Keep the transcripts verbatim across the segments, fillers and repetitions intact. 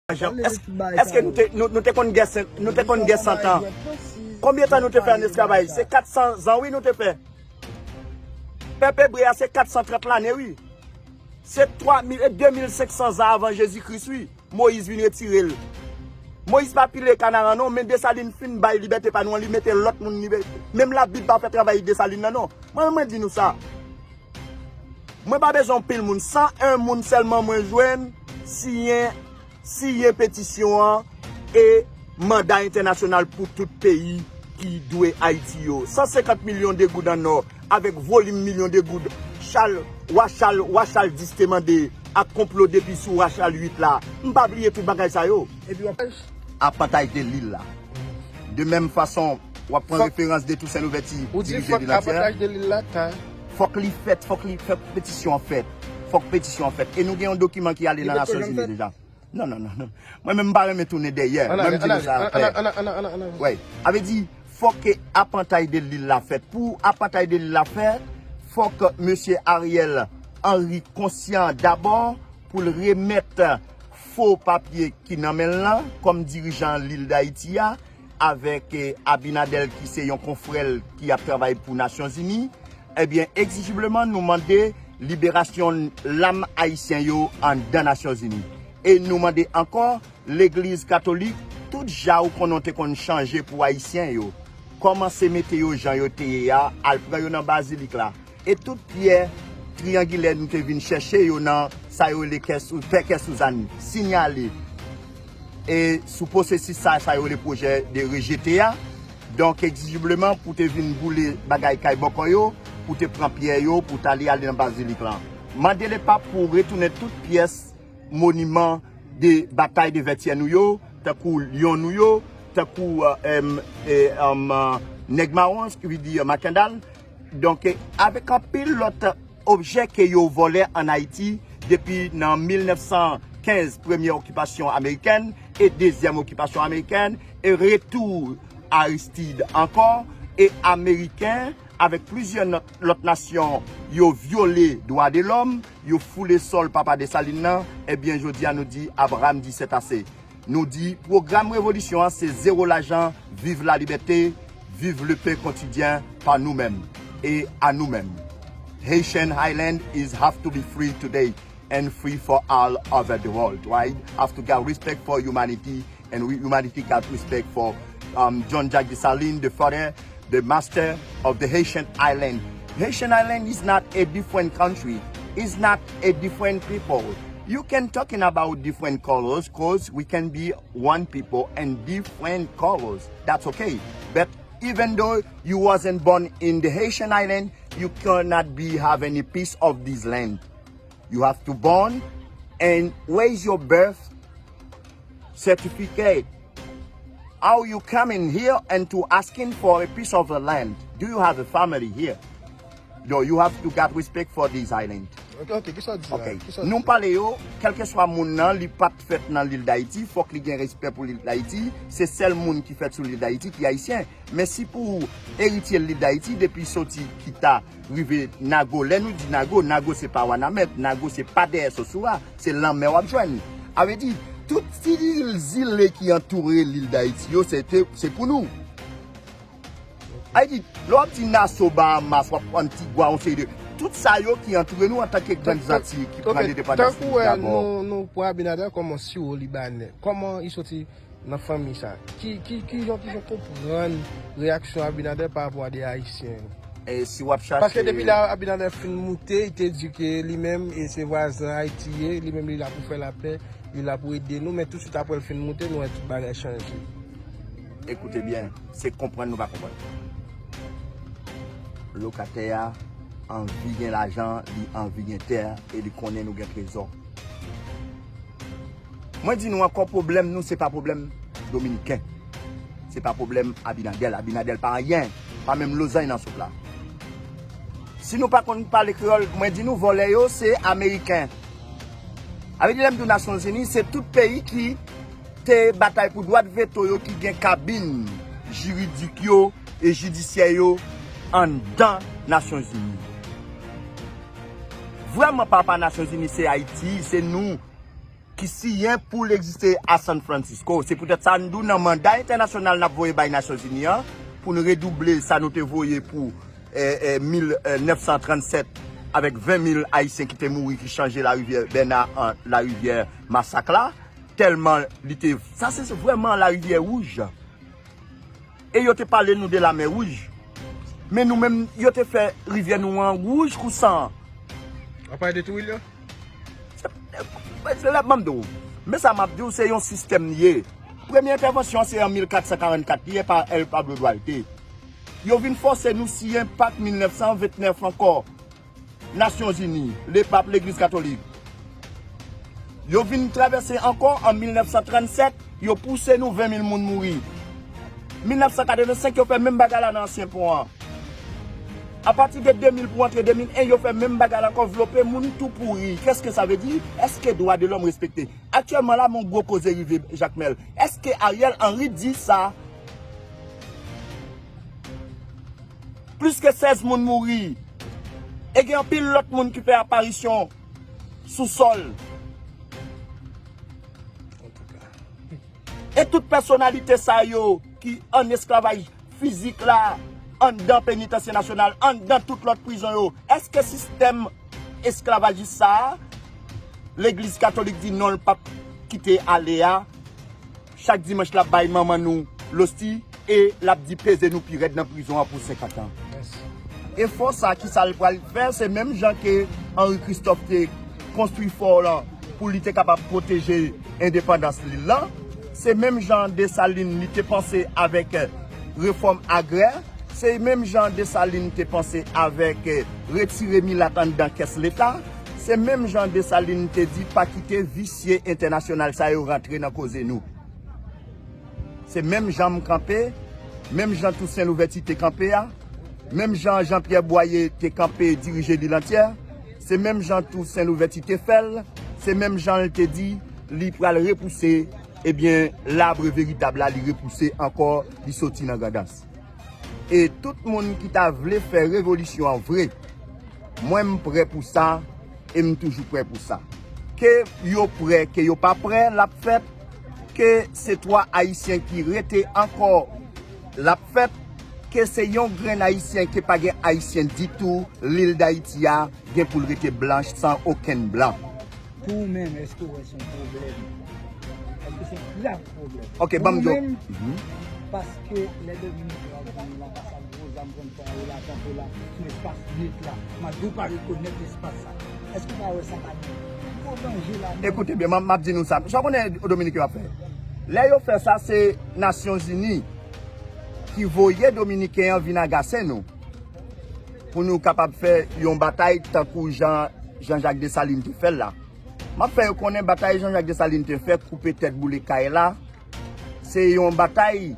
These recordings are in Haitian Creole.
Èske, èske nou te, nou, nou te konn gen sen-, nou te konn gen san tan? Konbyen tan nou te fè an esklavaj? Se kat san zan, wi, nou te fè. Pèp ebre a, se kat san trant lane, wi. Se twa mil, e de mil senk san zan avan Jezi Kris, wi. Moyiz vin retire l. Moyiz pa pile Kanaran, non, men Desalin fin bay libète pa nou an, li mete lòt moun libète. Menm Labib pa fè travay Desalin nan, non. Mwen, mwen di nou sa. Mwen pa bezwen anpil moun. San en moun sèlman mwen jwenn siyen, siyen petisyon an e manda entènasyonal pou tout peyi ki dwe Ayiti yo. San senkant milyon de goud an nò, avèk volim milyon de goud, Chal, wa Chal, wa Chal dis te mande ak konplo depi sou wa Chal uit la. M pa bliye tout bagay sa yo. Epi w ap Apantaj de lil la. De menm fason, w ap pran referans de Toussaint Louverture, ou di divize fòk de la tè. Apantaj de lil la ta. Fòk li fèt, fòk li, fòk petisyon an fèt. Fòk petisyon an fèt. E nou gen yon dokiman ki ale nan Nasyonzini deja. Non, non, non, non. Mwen menm m pa renmen tounen dèyè. Mwen m di nou sa klè. Wi. A vle di, fòk ke apantaj de lil la fèt. Pou apantaj de lil la fèt, fòk mesye Ariel Henry konsyan dabò pou l remèt fo papye ki nan men l lan kòm dirijan Lil Dayiti a, avèk, eh, Abinader ki se yon konfrè l ki ap travay pou Nasyonzini, ebyen, egzijibleman, nou mande liberasyon lam ayisyen yo anndan Nasyonzini. E nou mande ankò, Legliz Katolik, tout ja ou konnen w te konn chanje pou Ayisyen yo, kòmanse mete yo jan yo te ye a, al pran yo nan bazilik la. E tout pyè triyangilè nou te vin chèche yo nan sa yo rele kè Sou-, pè kè Souzàn, sinyale. E sou pwosesis sa, sa yo rele pwojè de rejete a. Donk, egzijibleman, pou te vin boule bagay kay bòkò yo, pou te pran pyè yo, pou t ale, ale nan bazilik lan. Mande Lepap pou retounen tout pyès moniman de batay de Vètyè nou yo, tankou lyon nou yo, tankou, eh, em, eh, em, eh, Nèg Mawon, ki vle di, eh, Makandal. Donk, eh, avèk anpil lòt objè ke yo vòlè ann Ayiti depi nan mil nèf san kenz, premyè okipasyon amerikèn e dezyèm okipasyon amerikèn, e retou Aristide ankò, e Ameriken avèk plizyè nòt, lòt nasyon, yo vyole dwa de lòm, yo foule sòl papa Desalin nan, ebyen, jodi a nou di, Abraham di, c'est assez. Nou di, pwogram revolisyon an, se zéro lajan, viv la liberté, viv le pain quotidien pa nou menm e a nou menm. Haitian Island is have to be free today and free for all over the world, right? Have to get respect for humanity, and we, humanity got respect for, um, John Jacques Dessalines, the father, the master of the Haitian island. Haitian island is not a different country. It's not a different people. You can talking about different colors, 'cause we can be one people and different colors. That's okay. But even though you wasn't born in the Haitian island, you cannot be have any piece of this land. You have to born, and where is your birth certificate? How you coming here and to asking for a piece of a land? Do you have a family here? No, you have to got respect for this island. Ok, ok, kisa w di la? Ok. Kisa w di? Nou pale yo, kèlkeswa moun nan, li pa t fèt nan Lil Dayiti, fòk li gen respè pou Lil Dayiti. Se sèl moun ki fèt sou Lil Dayiti ki ayisyen. Men si pou eritye Lil Dayiti, depi soti Kita rive Nago, lè nou di Nago, Nago se pa Wanament, Nago se pa dèyè Sosura, se lanmè w ap jwenn. A vle di, tout ti zile ki antoure Lil Dayiti yo, se te, se pou nou. A vle di, lè w ap di Naso, Bahamas, w ap Antigua, yon seri de, tout sa yo ki antoure nou antanke Grann Zanti, ki pran endepandans li dabò. Tankou wè nou, nou pran Abinader kòm yon siwo libanè. Kòman li soti nan fanmi sa? Ki, ki, ki jan, ki jan konprann reyaksyon Abinader pa rapò a de Ayisyen yo? E si w ap chache. Paske depi lè Abinader fin moute, li te di ke li menm, e se vwazen Ayiti ye, li menm li la pou fè lapè, li la pou ede nou, men tousuit apre l fin moute, nou wè tout bagay chanje. Ekoute byen, se konprann nou pa konprann. Lokatè a anvi gen lajan, li anvi gen tè, e li konnen nou gen trezò. Mwen di nou ankò, pwoblèm nou, se pa pwoblèm dominiken. Se pa pwoblèm Abinader. Abinader pa anyen, pa menm lozany nan soup la. Si nou pa konn pale kreyòl, mwen di nou, vòlè yo, se ameriken. A vle di, lè m di w Nasyonzini, se tout peyi ki te batay pou dwa de veto yo, ki gen kabin jiridik yo e jidisyè yo anndan Nasyonzini. Vrèman, papa Nasyonzini, se Ayiti, se nou. ki siyen pou l egziste a San Francisco. Se poutèt sa n di w nan manda entènasyonal n ap voye bay Nasyonzini an, pou n redouble sa nou te voye pou, eh, eh, mil nèf san trannsèt, avèk ven mil Ayisyen ki te mouri, ki chanje larivyè Bèna an larivyè Masak la, tèlman li te, sa se vrèman larivyè wouj. E yo te pale nou de Lamè Wouj. Men nou menm, yo te fè rivyè nou an wouj kou san. W ap pale de Trujillo? Se, se la m ap di w. Men sa m ap di w, se yon sistèm li ye. Premye entèvansyon an se an mil kat san karannkat li ye pa El Pablo Duarte. Yo vin fòse nou siyen pak mil nèf san vennèf ankò. Nasyonzini, lepap, legliz katolik. Yo vin travèse ankò an mil nèf san trannsèt, yo pouse nou, ven mil moun mouri. Mil nèf san katrevensenk, yo fè menm bagay la nan ansyen pon an. Apati de de mil pou antre de mil en, yo fè menm bagay la ankò, vlope moun tou pouri. Qu'est-ce que ça veut dire? Èske dwa de lòm respekte? Aktyèlman la, men yon gwo koze rive, Jakmèl. Èske Ariel Henry di sa? Plis ke sèz moun mouri. E gen anpil lòt moun ki fè aparisyon sou sòl. E tout pèsonalite sa yo ki an esklavaj fizik la, anndan penitansye nasyonal, anndan tout lòt prizon yo, èske sistèm esklavajis sa a, legliz katolik di non, l p ap kite ale a, chak dimanch l ap bay manman nou losti e l ap di peze nou pi rèd nan prizon an pou senkant an. Efò sa, ki sa l pral fè? Se menm jan ke Henri Christophe te konstwi fò lan pou li te kapab pwoteje endepandans lil lan. Se menm jan Desalin li te panse avèk, eh, refòm agrè. Se menm jan Desalin te panse avèk, eh, retire milat anndan kès leta. Se menm jan Desalin te di pa kite visye entènasyonal sa yo rantre nan koze nou. Se menm jan m kanpe, menm jan Tousen Louvèti te kanpe a, menm jan Jean Pierre Boyer te kanpe dirije lil antyè, se menm jan Tousen Louvèti te fè l, se menm jan l te di li pral repouse, ebyen, labre veritab la, li repouse ankò, li soti nan Grandans. E tout moun ki ta vle fè revolisyon an vre, mwen m prè pou sa, e m toujou prè pou sa. Ke yo prè, ke yo pa prè, l ap fèt. Ke se twa Ayisyen ki rete ankò, l ap fèt. Ke se yon grenn Ayisyen, ke pa gen Ayisyen ditou, lil Dayiti a gen pou l rete blanch san okenn blan. Pou ou menm, èske w wè se yon pwoblèm? Èske se yon grav pwoblèm? Ok, ban m di w. Pou ou menm, paske lè Dominiken yo ap vini la, pa sa gwo zam konn fè yo la, tankou la, sou espas net la, malgre w pa rekonèt espas sa. Èske w pa wè sa ka gen gwo danje ladan? Ekoute byen, m ap, m ap di nou sa. Sa w konnen Dominiken yo ap fè? Lè yo fè sa, se Nasyonzini ki voye Dominiken an vin agase nou. Pou nou kapab fè yon batay tankou jan Jean-Jacques Dessalines te fè l la. M ap fè yo konnen batay Jean-Jacques Dessalines te fè, koupe tèt boule kay la, se yon batay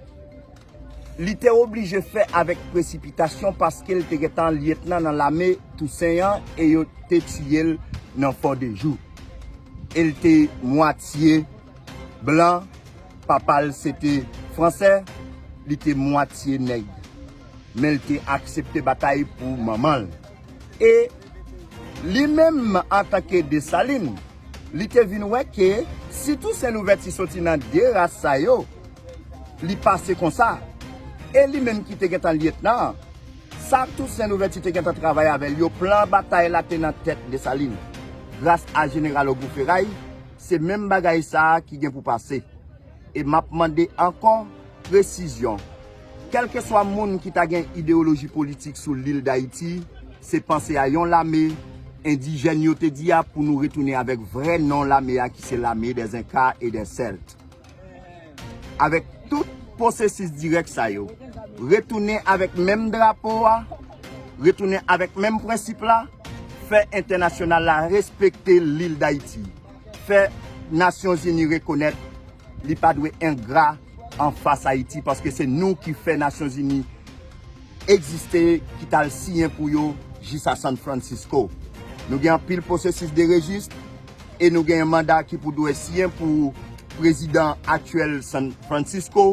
li te oblije fè avèk presipitasyon paske l te gentan lyetnan nan lame Tousen an e yo te tiye l nan Fò de Jou. E l te mwatye blan, papa l se te fransè, li te mwatye nèg. Men l te aksepte batay pou manman l. E li menm, antanke Desalin, li te vin wè ke si Tousen Louvèti soti nan de ras sa yo, li pase konsa. E li menm ki te gentan lyetnan an, sa Tousen Louvèti te gentan travay avè l yo, plan batay la te nan tèt Desalin. Gras a Jeneral Ogou Feray, se menm bagay sa a ki gen pou pase. E m ap mande ankò presizyon. Kèlkeswa moun ki ta gen ideyoloji politik sou lil Dayiti, se panse a yon lame endijèn yo te di a pou nou retounen avèk vrè non lame a ki se L'armée des Incas et des Celtes. Avèk tout pwosesis dirèk sa yo, retounen avèk menm drapo a, retounen avèk menm prensip la, fè entènasyonal la respekte lil Dayiti, fè Nasyonzini rekonèt li pa dwe engra anfas Ayiti, paske se nou ki fè Nasyonzini egziste, ki t al siyen pou yo jis a San Francisco. Nou gen anpil pwosesis de rejis e nou gen manda ki pou dwe siyen pou prezidan aktyèl San Francisco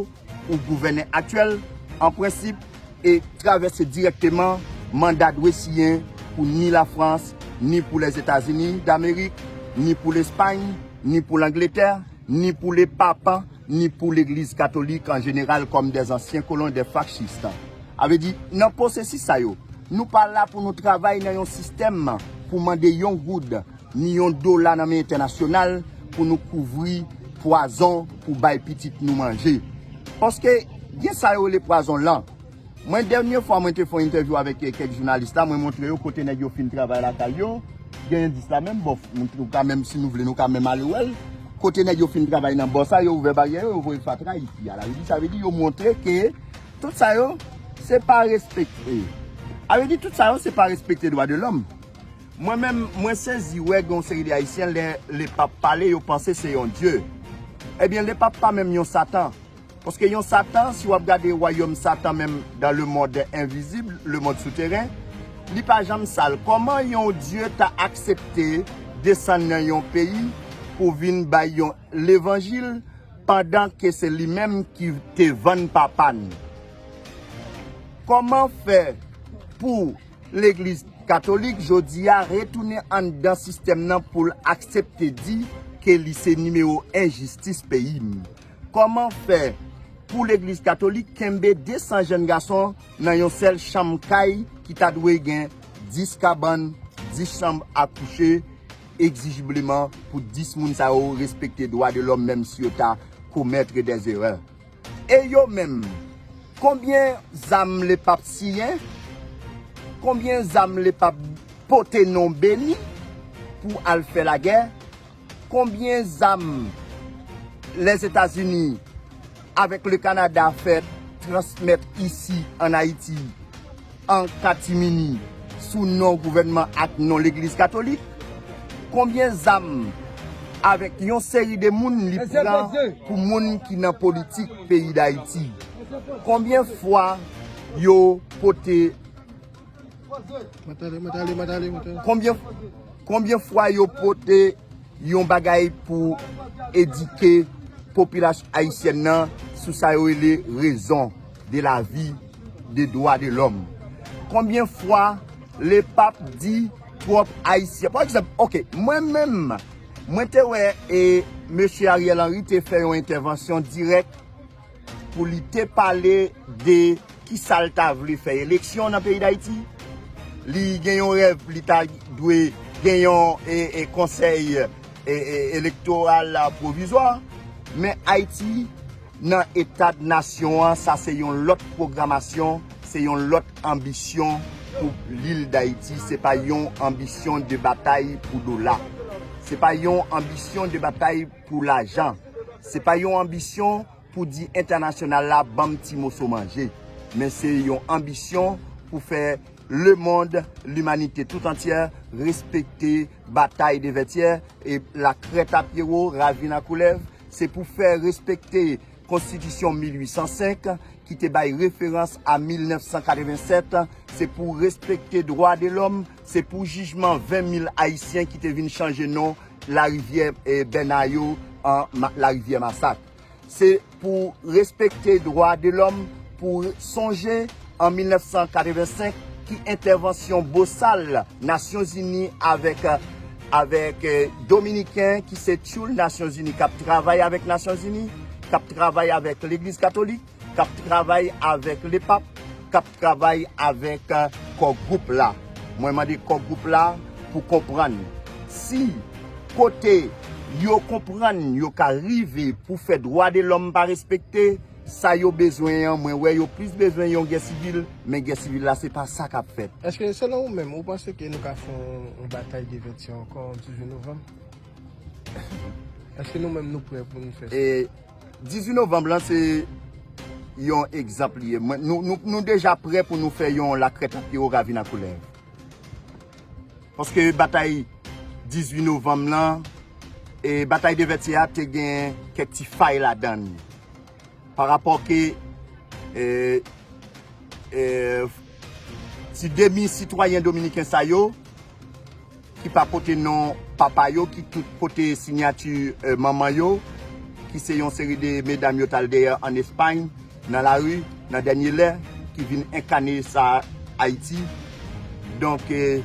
ou gouvènè aktyèl, an prensip, e travèse dirèkteman manda dwe siyen pou ni Lafrans, ni pou Lèzetazini Damerik, ni pou Lespay, ni pou Langletè, ni pou le Pap, ni pou legliz katolik an jeneral kòm des anciens colons, des fascistes. A vle di, nan pwosesis sa yo, nou pa la pou nou travay nan yon sistèm pou mande yon goud, ni yon dola nan men entènasyonal pou nou kouvri pwazon pou bay pitit nou manje. Paske gen sa yo rele pwazon lan. Mwen, dènye fwa mwen te fè yon entèvyou avèk, eh, kèk jounalis la, mwen montre yo kote nèg yo fin travay lakay yo. Gen endis la menm, bon, nou, nou ka menm, si nou vle, nou ka menm ale wè l. Kote nèg yo fin travay nan bò sa, yo ouvè baryè yo, yo voye fatra isi a. Sa vle di, sa vle di yo montre ke tout sa yo, se pa respekte. Sa vle di tout sa yo, se pa respekte dwa de lòm. Mwen menm, mwen sezi wè gen yon seri de Ayisyen, lè, lè Pap pale, yo panse se yon dye. Ebyen, lè Pap pa menm yon Satan. Paske yon Satan, si w ap gade wayòm Satan menm dans le monde invisible, le monde souterrain, li pa janm sal. Kòman yon dye ta aksepte desann nan yon peyi pou vin bay yon levanjil pandan ke se li menm ki te vann papa n? Kòman fè pou legliz katolik jodi a retounen anndan sistèm nan pou l aksepte di ke li se nimewo en jistis peyi m? Kòman fè pou legliz katolik kenbe de san jèn gason nan yon sèl chanm kay ki ta dwe gen dis kabann, dis chanm a kouche, egzijibleman pou dis moun sa yo respekte dwa de lòm, menm si yo ta komèt dè zerè? E yo menm, konbyen zam le Pap siyen? Konbyen zam le Pap pote non beni pou al fè lagè? Konbyen zam Lèzetazini avèk le Kanada fè transmèt isi an Ayiti, an katimini, sou non gouvènman ak non legliz katolik? Konbyen zam avèk yon seri de moun li pran pou moun ki nan politik peyi Dayiti? Konbyen fwa yo pote Mwen tande, mwen tande, mwen tande, mwen tande. Konbyen, konbyen fwa yo pote yon bagay pou edike popilasyon ayisyèn nan sou sa yo rele raison de la vie, de droit de l'homme? Konbyen fwa le Pap di twòp Ayisyen? Pa egzanp, oke, mwen menm, mwen te wè e mesye Ariel Henry te fè yon entèvansyon dirèk pou li te pale de kisa l ta vle fè eleksyon nan peyi Dayiti. Li gen yon rèv, li ta dwe gen yon e, e, konsèy e, e, elektoral pwovizwa. Men Ayiti, nan eta nasyon an, sa se yon lòt pwogramasyon, se yon lòt anbisyon pou lil Dayiti. Se pa yon anbisyon de batay pou dola. Se pa yon anbisyon de batay pou lajan. Se pa yon anbisyon pou di entènasyonal la ban m ti moso manje. Men se yon anbisyon pou fè lemonn, limanite tout antyè respekte batay de Vètyè e Lakrèt a Pyewo, Ravin a Koulèv. Se pou fè respekte Konstitisyon mil uit san senk ki te bay referans a mil nèf san katreven sèt. Se pou respekte dwa de lòm. Se pou jijman ven mil Ayisyen ki te vin chanje non Larivyè, e, Bèna yo an ma, Larivyè Masak. Se pou respekte dwa de lòm, pou sonje an mil nèf san katreven senk ki entèvansyon bosal Nasyonzini avèk, avèk, e, Dominiken ki se tchoul Nasyonzini k ap travay avèk Nasyonzini, k ap travay avèk Legliz Katolik, k ap travay avèk Lepap, k ap travay avèk, e, Core Group la. Mwen mande Core Group la pou konprann si kote yo konprann yo ka rive pou fè dwa de lòm pa respekte, sa yo bezwen an, mwen wè yo plis bezwen yon gè sivil, men gè sivil la se pa sa k ap fèt. Èske selon ou menm, ou panse ke nou ka fè yon, yon batay de vètyè ankò dizuit novanm? Èske nou menm nou prè pou nou fè sa? E dizuit novanm lan se yon egzanp li ye. Mwen, nou, nou, nou deja prè pou nou fè yon Lakrèt a Pyewo, Ravin a Koulèv. Paske batay dizuit novanm lan, e batay de vètyè a te gen kèk ti fay ladan l. Pa rapò ke, e, e, ti demi sitwayen dominiken sa yo, ki pa pote non papa yo, ki tout pote siyati, e, manman yo, ki se yon seri de medam yo t al dèyè an Espay, nan lari, nan dènye lè, ki vin enkane sa Ayiti. Donk, e,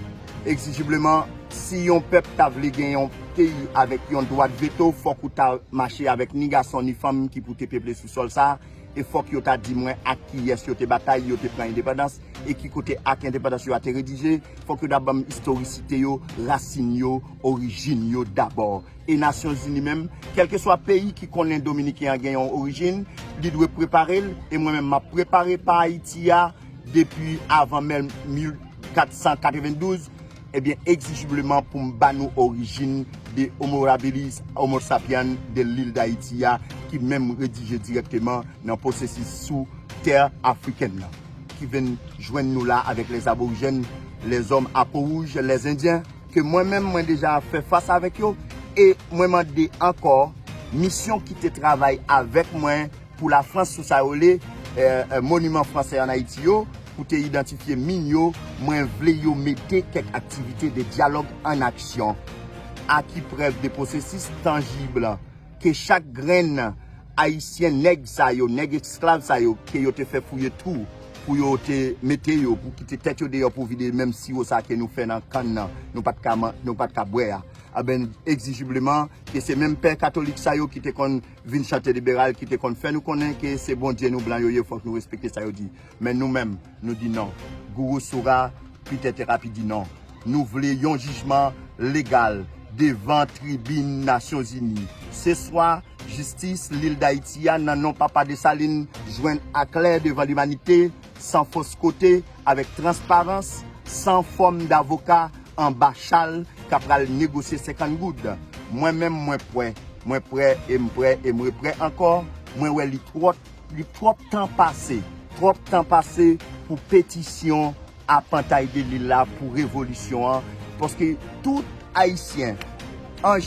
egzijibleman, si yon pèp ta vle gen yon peyi avèk yon dwa de veto, fòk ou ta mache avèk ni gason ni fanm ki pou te peple sou sòl sa a, e fòk yo ta di mwen ak kiyès yo te batay, yo te pran endepandans, e ki kote ak endepandans yo a te redije, fòk yo ta ban m istorisite yo, rasin yo, orijin yo dabò. E Nasyonzini menm, kèlkeswa peyi ki konnen Dominiken an gen yon orijin, li dwe prepare l, e mwen menm m ap prepare pa Ayiti a depi avan mè mil kat san katrevendouz, ebyen, egzijibleman pou m ba nou orijin de Homo habilis, Homo sapiens de lil Dayiti a, ki menm redije dirèkteman nan pwosesis sou tè afrikèn nan, ki vin jwenn nou la avèk lèzaborijèn, lèzòm a po wouj, lèzendyen, ke mwen menm mwen deja fè fas avèk yo, e mwen mande ankò misyon ki te travay avèk mwen pou Lafrans sou sa yo rele, eh, eh, moniman fransè an Ayiti yo, pou te idantifye min yo, mwen vle yo mete kèk aktivite de dyalòg an aksyon. A ki prèv de pwosesis tanjib ke chak grenn Ayisyen, nèg sa yo, nèg esklav sa yo, ke yo te fè fouye twou pou yo te mete yo, pou kite tèt yo deyò pou vide menm siwo sa ke nou fè nan kann nan, nou pa t ka man-, nou pa t ka bwè a. Aben, egzijibleman, ke se menm pè katolik sa yo ki te konn vin chante liberal, ki te konn fè nou konnen ke se Bondye nou blan yo ye, fòk nou respekte sa yo di. Men nou menm, nou di non. Guru Sura, Peter Terapi di non. Nou vle yon jijman legal devan tribin Nasyonzini. Se swa jistis lil Dayiti a nan non Papa Desalin jwenn aklè devan limanite, san fos kote, avèk transparans, san fòm davoka anba chal k ap pral negosye senkant goud. Mwen menm, mwen prè. Mwen prè e m prè e m reprè ankò. Mwen wè li twòp, li twòp tan pase. Twòp tan pase pou petisyon apantay de lil la, pou revolisyon an. Paske tout Ayisyen, an